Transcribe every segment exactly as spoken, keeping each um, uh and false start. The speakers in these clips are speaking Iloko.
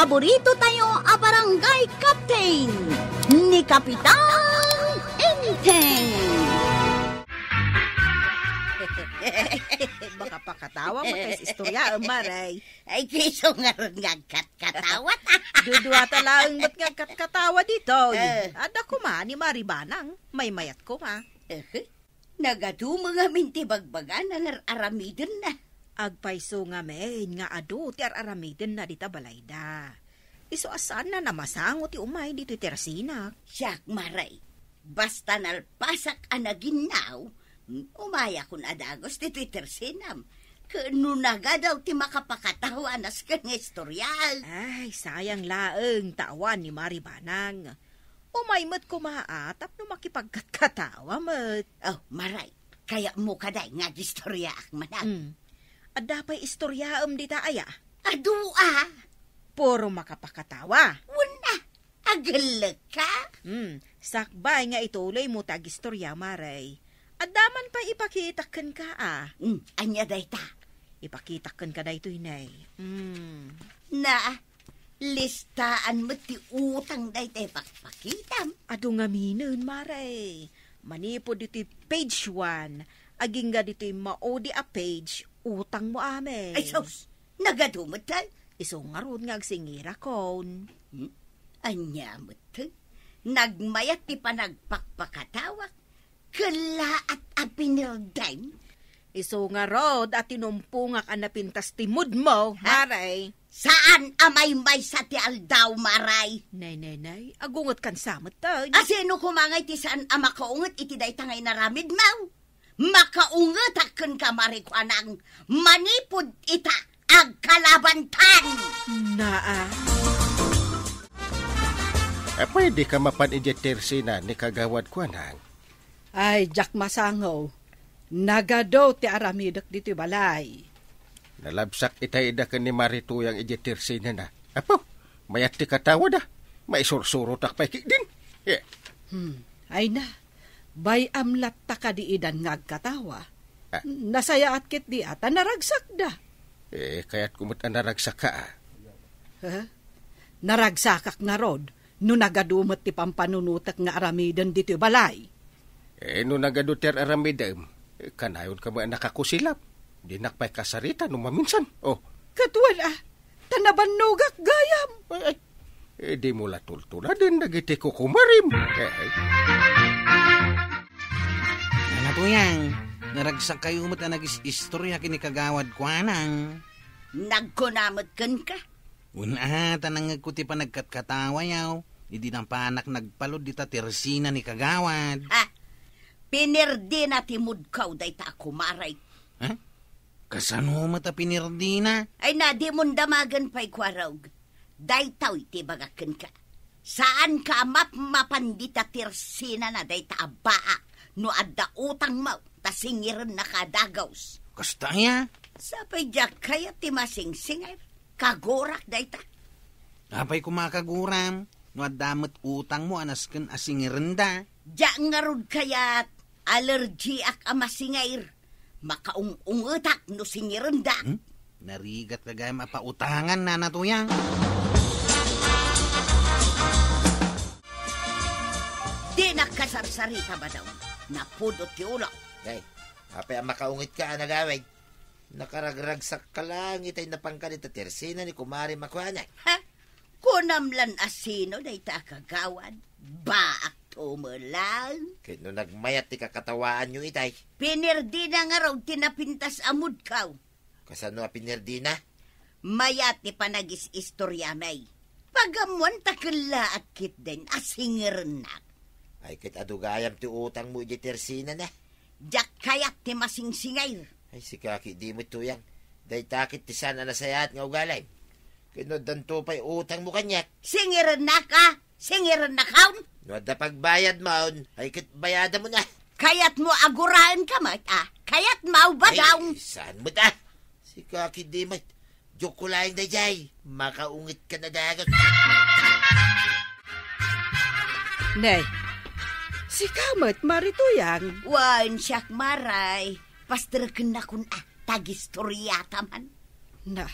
Paborito tayo a barangay captain, ni Kapitan Enteng. Makapakatawa mo, tis istorya, Maray. Ay, ti isu ngarud nga agkatkatawa ta. Dudua ta laeng met nga agkatkatawa ditoy. Eh. Adda koma ni Maribanang, maymayat koma. Eh, nagadu met ngamin ti bagbagana nga ar-aramidenna. Agpayso ngamin nga adu ti ar-aramidenna dita balayda. Isu a saanna a masango ti umay ditoy tersinak. Siak, Maray, basta nalpasak a naginnaw, umayakon a dagus ditoy tersinam. Ket no nagadu ti makapakatawa a nasken nga istorya. Ay, sayang laeng ta awan ni Maribanang. Umay met koma a tapno makipagkatkatawa met. Oh, Maray, kayatmo kadi nga agistoryaak manen? Hmm. Adda pay istoryaem dita aya? Adu a. Puro makapakatawa. Wen a. Agellekka? Hmm, sakbay nga ituloymo ti agistorya, Maray. Adda man pay ipakitak kenka a. Hmm, ania dayta? Ipakitak kenka daytoy, Nay. Hmm. Na, listaan met ti utang dayta ipakpakitam. Adu ngaminen, Maray. Manipud ditoy page one, agingga ditoy maudi a page, utangmo amin. Ay, sus! Nagadu met, tay? Isu ngarud nga agsingirakon. Hmm? Ania met, tay? Nagmayat ti panagpakpakatawak. Kellaat a pinirdem? Isu ngarud a tinumpongak a napintas ti moodmo, ha? Maray. Saan a maymaysa ti aldaw, Maray. Nay, nay, nay, agungetkan sa met, tay. A sino koma ngay ti saan a makaunget iti dayta nga inaramidmo? Makaungetak kenka, Marikuanang, manipud ita, agkalabantan. Naa. Apay, dika mapan idiay tersina ni Kagawad Kuanang? Ay, diak masango. Nagadu ti aramidek ditoy balay. Nalabsak itay ida ken ni Marituyang idiay tersinana. Apo, mayat ti katawada. Maisursurotak pay ketdin. Eh. Hmm. Ay na, bay-am latta kadi idan nga agkatawa. Ah. Nasayaat ketdi a ta naragsakda. Eh, kayatko met a naragsakka a. Ha? Naragsakak ngarud no nagadu met ti pampanunotek nga aramiden ditoy balay. Eh, no nagadu ti ar-aramidem, eh, kanayonka met a nakakusilap. Dinak pay kasarita no maminsan. Oh. Ket wen a, ta nabannogak gayam. Ay, ay. Eh, dimo la tultuladen dagiti kukumarim. Eh, eh. Nana Tuyang, naragsakkayo met a nagis-istorya ken ni Kagawad Kuanang. Nagkuna met kenka. Wen a, ta nangngegko ti panagkatkatawayo, idi napanak nagpalud dita tersina ni Kagawad. Ha? Pinirdina ti moodko dayta a kumarek. Ha? Kasano met a pinirdina? Ay na, dimon damagen pay, kuarog. Daytoy ti ibagak kenka. Saanka a mapmapan dita tersinana dayta a baak no adda utangmo ta singirennaka a dagus. Kasta aya? Sapay diak kayat ti masingsingir. Kagurak dayta. Apay koma kaguram no adda met utangmo a nasken a singirenda? Diak ngarud kayat, alergiak a masingir. Makaung-ungetak no singirenda. Hmm? Narigat ka gayam a pautangan, Nana Tuyang. Dinak kasarsarita, Badong. Napudot ti ulok. Day, apay a makaungetka a nagawid? Nakaragragsakka laeng itay napanka dita tersina ni Kumare Makuana. Ha? Kunam lan a sino dayta a kagawad? Baak to met laeng. Ket no nagmayat ti kakatawaanyo itay? Pinirdina ngarud ti napintas a moodko. Kasano a pinirdina? Mayat ti panagis-istoriami. Pagammoan ta kellaat ketdin a singirennak. Ay, ket adu gayam ti utangmo idiay tersinana. Diak kayat ti masingsingir. Ay, sika ketdi met, Tuyang. Dayta ket ti saan a nasayaat nga ugalim. Ket no addanto pay utangmo kaniak. Singirennak a? Singirennakon? No adda pagbayadmon, ay ket bayadamon a. Kayatmo a guraenka met a? Kayatmo, Badong? Ay, saan met a? Sika ketdi met. Joke ko laeng daydiay. Makaungetka a dagus. Ne, sika met, Mari Tuyang? Wen, siak, Maray. Pasterekennakon a, ta agistoriata man. Na,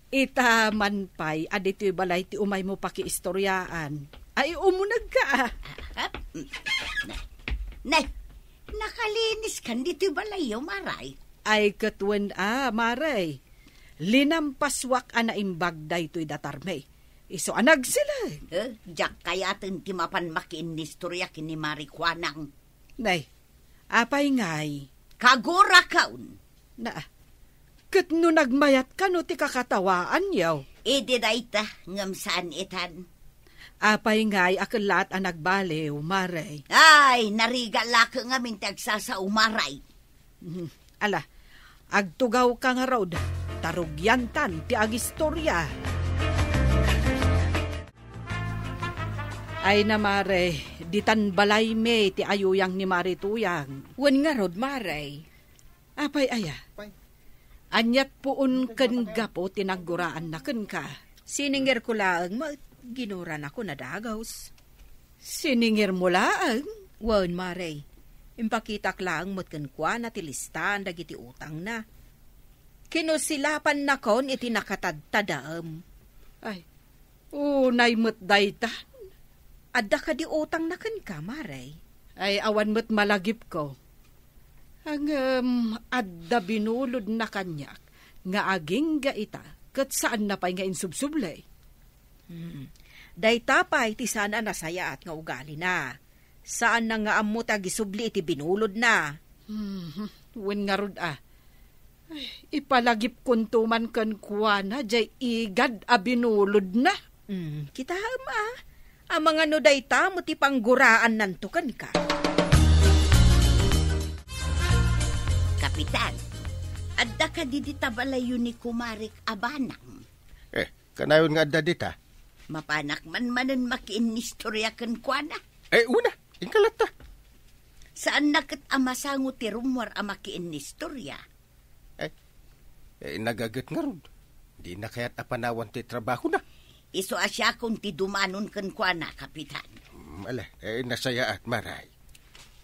Ita man pay a ditoy balay ti umaymo pakiistoriaan. Ay, umunegka, a. Ah, ah, mm, nay, nay, nakaliniskan ditoy balayyo, Mare. Ay, ket wen a, Mare. Linampaswak a naimbag daytoy datarmi. Isu a nagsileg. Eh, diak kayaten ti mapan makiinnistoria ken ni Mare Kuanang. Nay, apay ngay? Kagurakon. Na, ket no nagmayat kano ti kakatawaanyo? Idi dayta, ngem saan itan. Apay ngay a kellaat a nagbaliw, Mare? Ay, narigat la ket ngamin ti agsasao, Mare. Mhm. Ala, agtugawka ngarud, ta rugiantan ti agistoria. Ay na, Mare, ditan balaymi ti ayuyang ni Mare Tuyang. Wen ngarud, Mare. Apay aya? Pay. Aniat puon ken gapu ti nagguraanna kenka? Siningirko laeng met, ginuranako nadagus. Siningirmo laeng? Wen, Mare. Impakitak laeng met kenkuana ti listaan dagiti utangna. Kinusilapannakon iti nakatadtadem. Ay, unay met dayta. Adda kadi utangna kenka, Mare? Ay, awan met malagipko. Ngem adda binulodna kaniak nga agingga ita ket saanna pay nga insubsubli. Hmm. Dayta pay ti saan a nasayaat nga ugalina. Saanna nga ammo ti agisubli iti binulodna. Hmm, wen ngarud a. Ay, ipalagipkonto man kenkuana jay igad a binulodna. Hmm, kitaem a. Amangan no dayta met ti pangguraannanto kenka. Kapitan, adda kadi dita balayyo ni kumarek a banang? Eh, kanayon nga adda dita? Mapanak man manen makiinnistoria kenkuana. Eh, una, inka latta. Saanna ket a masango ti rummuar a makiinnistoria. Eh, eh, nagaget ngarud. Dina kayat a panawan ti trabahona. Isu a siakon ti dumanon kenkuana, Kapitan. Mm, ala, eh, nasayaat, Mare.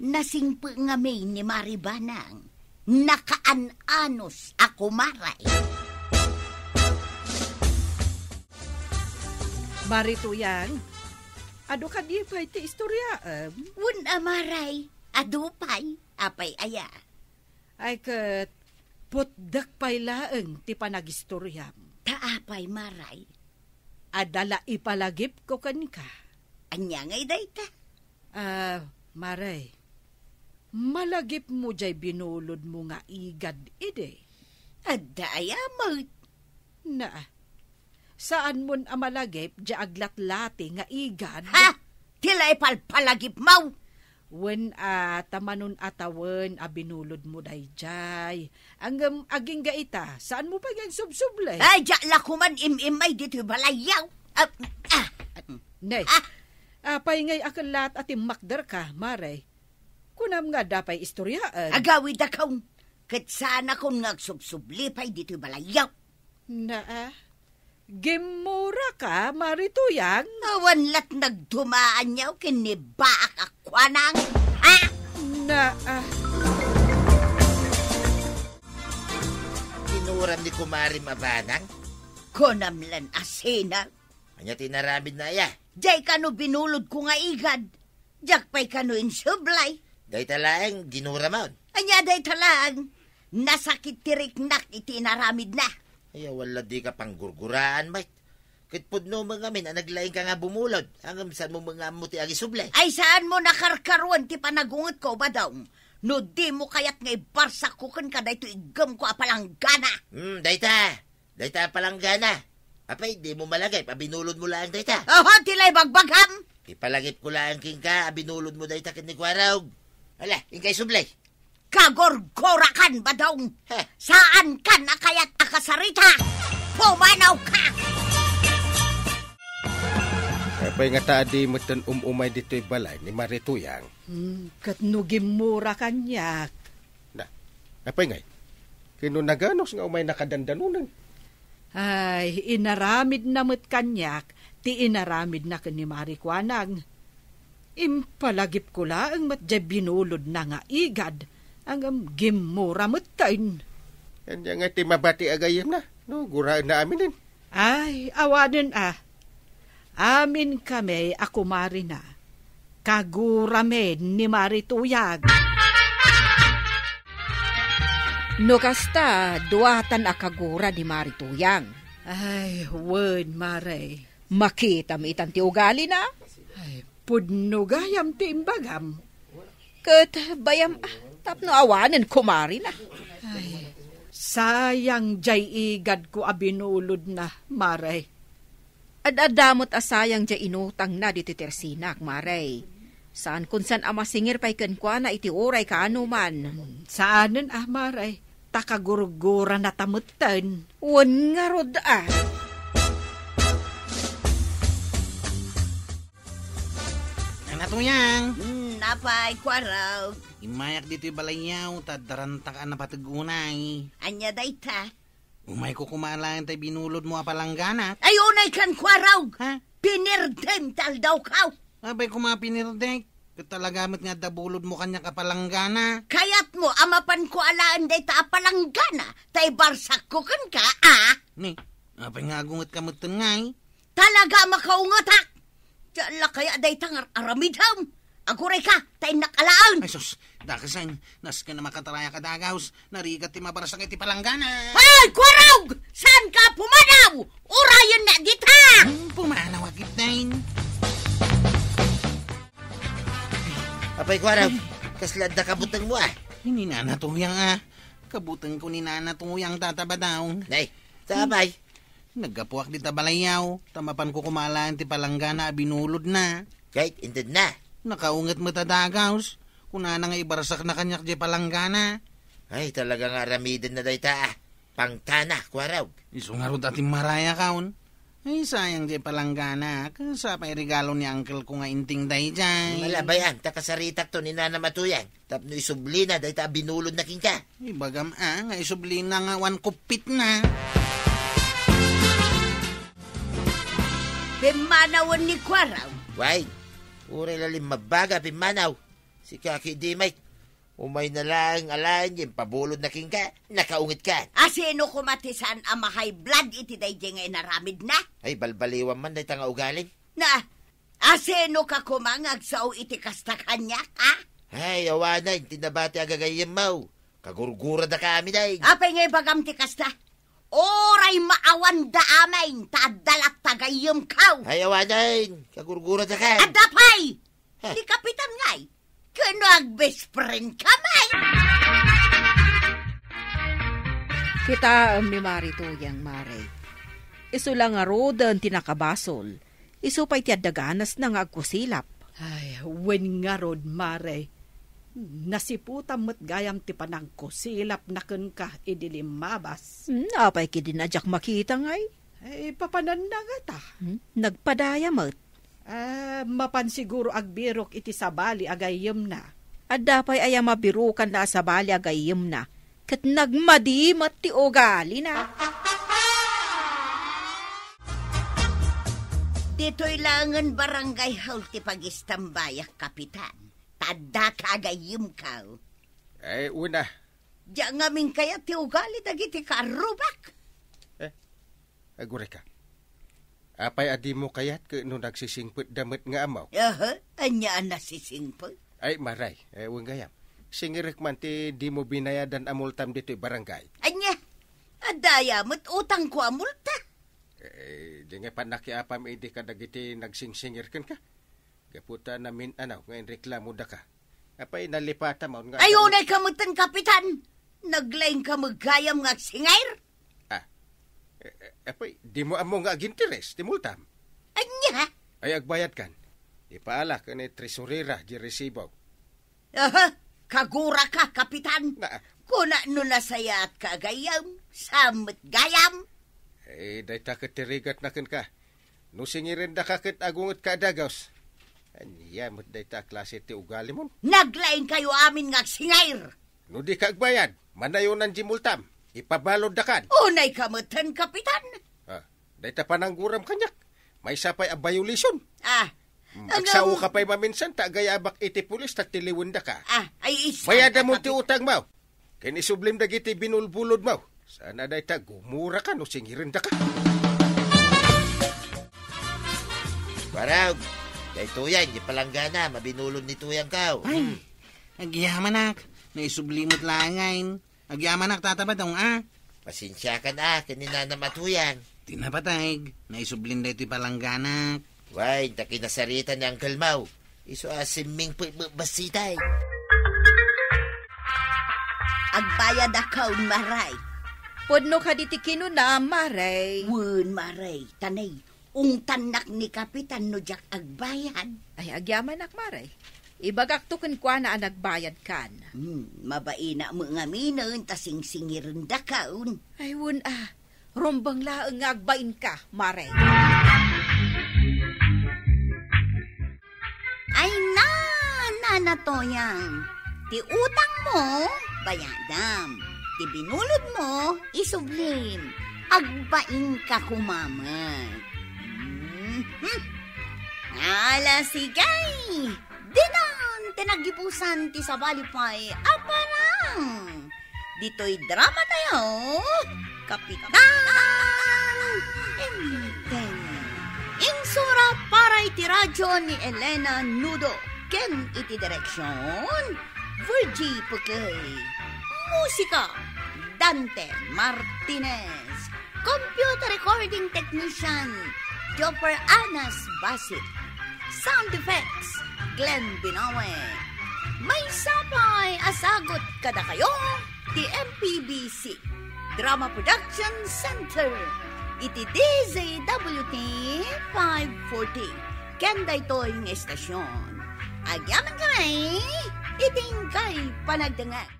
Nasingpet ngamin ni Mare Banang. Nakaan-anos a kumarek. Mare Tuyang, adu kadi pay ti istoriaem? Wen a, Mare, adu pay. Apay aya? Ay ket, putdek pay laeng ti panagistoriam. Ta apay, Mare? Adda la ipalagipko kenka. Ania ngay dayta? Ah, Mare, malagipmo jay binulodmo nga igad idi? Adda aya met? Na, saanmon a malagip jay aglatlati nga igad? Ha? Ti la ipalpalagipmo? Wen a, ta manon a tawen a binulodmo dayjay. Ngem agingga ita, saanmo pay nga insubsubli? Ay, diak la koman im-immay ditoy balayyo. Ah, ah. Ne, ah, apay ngay a kellaat a timmakderka, Mare? Kunam nga adda pay istoriaen. Agawidakon, ket saanakon nga agsubsubli pay ditoy balayyo. Naa, gimmuraka, Mare Tuyang? Awan lat nagdumaan yaw ken ni baak a kuanang, ha? Naa. Ginuram ni kumarem a banang? Kunam lan a sina. Ania ti inaramidna aya? Jay kano binulodko nga igad. Diak pay kano insubli. Dayta laeng, ginuramon. Ania dayta laeng? Nasakit ti riknak iti inaramidna. Ay, awan la dika panggurguraan, met. Ket pudno met ngamin a naglaingka nga bumulod, ngem saanmo met nga ammo ti agisubli. Ay, saanmo nakarkaruan ti panagungetko, Badong. No dimo kayat nga ibarsakko kenka daytoy iggemko a palanggana. Hmm, dayta. Dayta a palanggana. Apay, dimo malagip a binulodmo laeng dayta? Oho, ti la ibagbagam! Ipalagipko laeng kenka a binulodmo dayta ken ni Kuarog. Ala, inka isubli. Kagurgurakan, Badong! Ha? Saankan a kayat a kasarita! Pumanawka! Apay ngata a di metten um-umay ditoy balay ni Mare Tuyang? Hmm, ket no gimmura kaniak. Na, apay ngay? Ken no naganos nga umayna kadandanonen? Ay, inaramidna met kaniak ti inaramidna ken ni Mare Kuanang. Impalagipko laeng met jay binulodna nga igad, ngem gimmura metten. Ania ngay ti mabati a gayyemna no guraenna aminen? Ay, awanen a. Amin kami a kumarina. Kaguramin ni Mari Tuyang. No kasta, duatan a kagura ni Mari Tuyang. Ay, wen, Mare. Makitam itan ti ugalina. Ay, pudno gayam ti imbagam. Ket bayam, ah, tapno awanen kumarina. Ay, sayang jay igadko a binulodna, Mare. Ad-adda met a sayang jay inutangna ditoy tersinak, Mare. Saan kun saan a masingir pay kenkuana iti uray kaanoman. Saanen a, Mare, ta kagurgurana ta metten. Wen ngarud a. Nana Tuyang. Hmm, apay, Kuarog? Immayak ditoy balayyaw, ta adda rantak a napateg unay. Ania dayta? Umayko koma alaen tay binulodmo a palanggana. Ay, unay kan Kuarog! Ha? Pinirdem ti aldawkaw! Apay koma pinirdek? Ket talaga met nga adda bulodmo kaniak a palanggana. Kayatmo a mapanko alaen dayta a palanggana, ta ibarsakko kenka, a? Ni, apay nga agungetka metten ngay? Talaga a makaungetak! Diak la kaya dayta nga ar-aramidem. Agurayka, ta innak alaen. Ay sus, dakasen, nasken a makatarayak a dagaws, narigat ti mabarsak iti palanggana. Ay, Kuarog! Saanka a pumanaw? Urayennak dita! Hmm, pumanaw a gitnain. Apay, Kuarog, kasla adda kabutengmo, a? Ni Nana Tuyang, a. Kabutengko ni Nana Tuyang, Tata Badong. Nay, ta apay? Naggapuak dita balayyaw, ta mapanko koma alaen ti palanggana a binulodna. Ket intedna? Nakaunget met a dagaws. Kunana nga ibarsakna kaniak diay palanggana. Ay, talaga nga aramidenna dayta, a. Pangtana, Kuarog. Isu ngarud a timmarayakon. Ay, sayang diay palanggana. Ket sa pay regalo ni uncle ko nga inting daydiay. Malabay-an, ta kasaritakto ni Nanam a Tuyang. Tapno isublina dayta a binulodna kenka. Ibagam a, nga isublina nga awan kuppitna. Pimmanawen ni Kuarog. Way, uray la limmabbaga pimmanaw. Sika ketdi met, umayna laeng alaen nga impabulodna kenka, nakaungetkan. A sino koma ti saan a ma-high blood iti daydiay nga inaramidna? Ay, balbaliwan man dayta nga ugalim. Na, a sinoka koma nga agsao iti kasta kaniak, a? Ay, awanen ti nabati a gagayyemmo. Kagurguradaka amin, ay. Apay nga ibagam ti kasta? Uray maawanda amin, ta adda latta gayyemko. Ay, awanen, kagurguradaka. Adda pay! Ha? Ni Kapitan ngay, ken no ag-best friend ka met. Kitaem ni Mari Tuyang, Mare. Isu la ngaruden ti nakabasol. Isu pay ti adda ganasna nga agkusilap. Ay, wen ngarud, Mare. Nasiputam met gayam ti panangkusilapna kenka idi limmabas. Hmm, apay ketdin a diak makita ngay? Ay, papananna ngata. Hmm, nagpadaya met. Ah, mapan siguro agbirok iti sabali a gayyemna. Adda pay aya mabirokanna a sabali a gayyemna, ket nagmadi met ti ugalina. Ditoy laengen Barangay Hall ti pagistambayak, Kapitan. Ta addaka a gayyemko. Ay, una. Diak ngamin kayat ti ugali dagiti kaarrubak. Eh, Agurayka. Apay a dimo kayat ket no nagsisingpetda met nga ammo? Aha, ania a nasisingpet? Ay, Mare, eh, wen gayam. Singirek man ti dimo binayadan a multam ditoy barangay. Ania? Adda aya met utangko a multa? Eh, di nga panakiapam idi kadagiti nagsingsingir kenka. Gapu ta namin-anaw nga inreklamo daka. Apay, nalipatam nga... Ay, unay ka metten, Kapitan! Naglaing ka met gayam nga agsingair? Ah. Eh, eh, apay, dimo ammo nga aginteres ti multam? Ania? Ay, agbayad kan. Ipaala ken ni tresurera di resibo. Aha, kagura ka, Kapitan. Na- Kuna no nasayaat ka gayam, saan met gayam. Eh, dayta ket ti rigatna kenka. No singiren daka ket agunget ka a dagaws. Ania met dayta a klase ti ugalimon? Naglaing kayo amin nga agsingair. No di ka agbayad, manayonan di multam. Ipabalod dakan. Unay ka metten, Kapitan. Ah, dayta panangguram kaniak. Maysa pay a violation. Ah, hmm, ang- agsaoka pay maminsan ta agayabak iti pulis ta tiliwen daka. Ah, ay, is- Bayadam ti utangmo. Ken isublim dagiti binulbulodmo. Saan a dayta gumura ka no singiren daka. Warog, daytoyen, ti palanggana, mabinulod ni Tuyang kaw. Ay, Hmm. agyamanak, naisubli met laengen. Agyamanak, Tata Badong, a? Pasensiakan a, ken ni Nanam a Tuyang. Ti napateg, naisublin daytoy palangganak. Wen, ta kinasaritan ni Uncle Mau. Isu a simming pay bassitay. Agbayad akon, Mare. Pudno kadi ti kinuna, Mare. Wen, Mare, ta nay, ungtannak ni Kapitan no diak agbayad. Ay, agyamanak, Mare. Ibagakto kenkuana a nagbayadkan. Hmm, mabainak met ngaminen ta singsingirendakon. Ay, wen a. Rumbeng laeng nga agbainka, Mare. Ay na, Nana Toyang, ti utangmo, bayadam. Ti binulodmo, isublim. Agbainka koma met. Mhm. Ala, sige. Dinan ti naggibusan ti sabali pay a parang. Ditoy drama tayo, Kapitan Enteng. Insurat para iti radyo ni Elena Nudo ken iti direksyon, Virgie Pukey. Musika, Dante Martinez. Computer recording technician, Jopper Anas Basit. Sound effects, Glenn Binawe. Maysa pay a sagut kadakayo ti M P B C Drama Production Center iti D Z W T five forty. Ken daytoy nga estasyon, agyamankami iti inkay panagdengngeg.